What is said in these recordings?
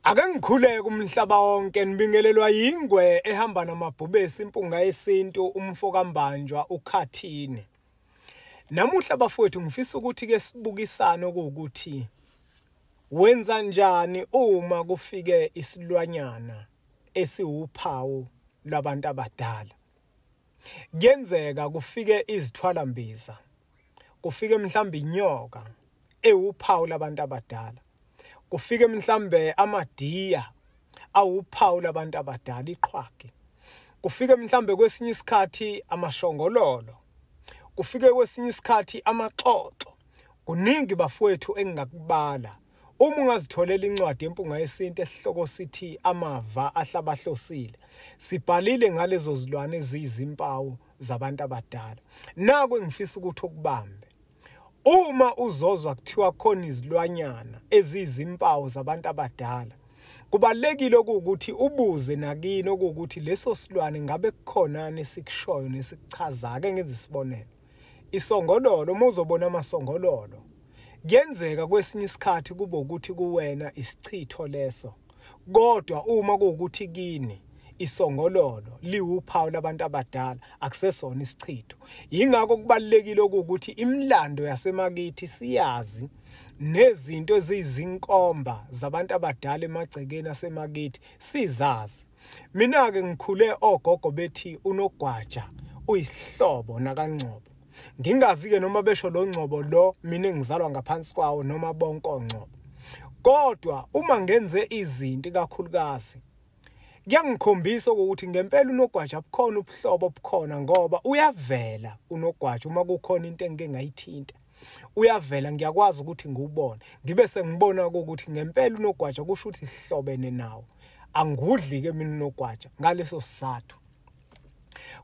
Ake ngikhuleke umhlaba wonke nibingelelwa yingwe ehamba namabhubesi impunga yesintu umfo kaMbanjwa uKhathini. Namuhla bafowethu ngifisa ukuthi ke sibukisane ukuthi wenza njani uma kufike isilwanyana esiwuphawu lwabantu abadala. Kuyenzeka kufike izithwalambiza, kufike mhlawumbe inyoka ewuphawu labantu abadala, kufike mhlambe amadiya awuphawu labantu abadala, iqhwagi, kufike mhlambe kwesinye isikhathi amashongololo, kufike kwesinye isikhathi amaxoxo. Kuningi bafowethu engingakubala. Uma ungazitholela incwadi yempunga yesintu esihloko sithi Amava Ahlabahlosile, sibhalile ngalezo zilwane eziyizimpawu zabantu abadala. Naku engifisa ukuthi ukubambe. Uma uzozwa kuthiwa khona izilwanyana eziyizimpawu zabantu abadala, kubalulekile okuwukuthi ubuze nakini okuwukuthi leso silwane ngabe kukhonani esikushoyo nesikuchazayo. Ake ngenze isibonelo. Isongololo, uma uzobona amasongololo, kuyenzeka kwesinye isikhathi kube ukuthi kuwena isichitho leso, kodwa uma kuwukuthi kini isongololo liwuphawu labantu abadala, akusesona isichitho. Yingakho kubalulekile ukuthi imilando yasemakithi siyazi nezinto eziyizinkomba zabantu abadala emagcekeni asemakithi sizazi. Mina-ke ngikhule ogogo bethi unogwaja uyisihlobo nakaNgcobo. Ngingazi-ke noma besho lo Ngcobo lo mina engizalwa ngaphansi kwawo noma bonke oNgcobo. Kodwa uma ngenze izinto ikakhulukazi kuyangikhombisa ukuthi ngempela unogwaja bukhona ubuhlobo obukhona, ngoba uyavela unogwaja uma kukhona into engike ngayithinta. Uyavela, ngiyakwazi ukuthi ngiwubone, ngibe sengibona ukuthi ngempela unogwaja kusho ukuthi sihlobene nawo. Angudli-ke mina unogwaja ngaleso sizathu.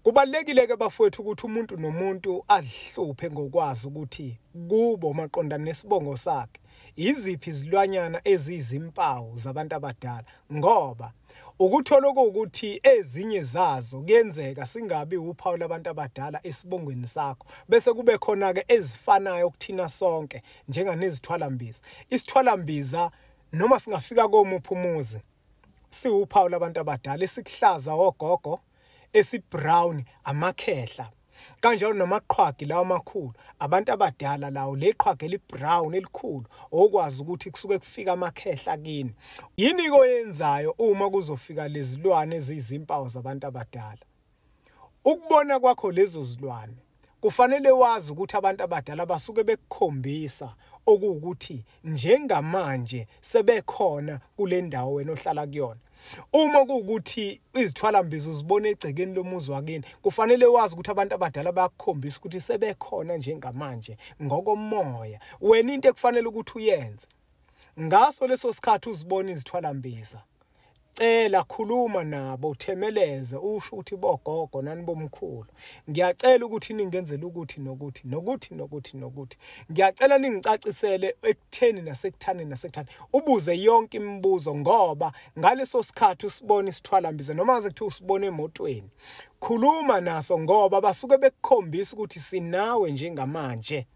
Kubalulekile-ke bafowethu ukuthi umuntu nomuntu azihluphe ngokwazi ukuthi kubo maqondana nesibongo sakhe iziphi izilwanyana eziyizimpawu zabantu abadala, ngoba ukuthola okuwukuthi ezinye zazo kuyenzeka singabi uphawu labantu abadala esibongweni sakho, bese kube khona-ke ezifanayo kuthina sonke njenganezithwalambiza. Isithwalambiza noma singafika komuphi umuzi siwuphawu labantu abadala, esikuhlaza ogogo, esibrown amakhehla, kanjalo namaqhwagi lawa amakhulu abantu abadala lawo, leqhwagi elibrown elikhulu okwazi ukuthi kusuke kufika amakhehla kini. Yini oyenzayo uma kuzofika lezilwane eziyizimpawu zabantu abadala? Ukubona kwakho lezo zilwane kufanele wazi ukuthi abantu abadala basuke bekukhombisa okuwukuthi njengamanje sebekhona kule ndawo wena ohlala kuyona. Uma kuwukuthi izithwalambiza uzibona egcekeni lomuzi wakini, kufanele wazi ukuthi abantu abadala bayakukhombisa ukuthi sebekhona njengamanje ngokomoya. Wena into ekufanele ukuthi uyenze ngaso leso sikhathi uzibona izithwalambiza, cela khuluma nabo, uthemeleze, usho ukuthi bogogo nani bomkhulu, ngiyacela ukuthi ningenzele ukuthi nokuthi nokuthi nokuthi nokuthi, ngiyacela ningicacisele ekutheni nasekuthani nasekuthani, ubuze yonke imibuzo, ngoba ngaleso sikhathi usibona isithwalambiza noma ngaze kuthiwa usibone emotweni, khuluma naso ngoba basuke bekukhombisa ukuthi sinawe njengamanje.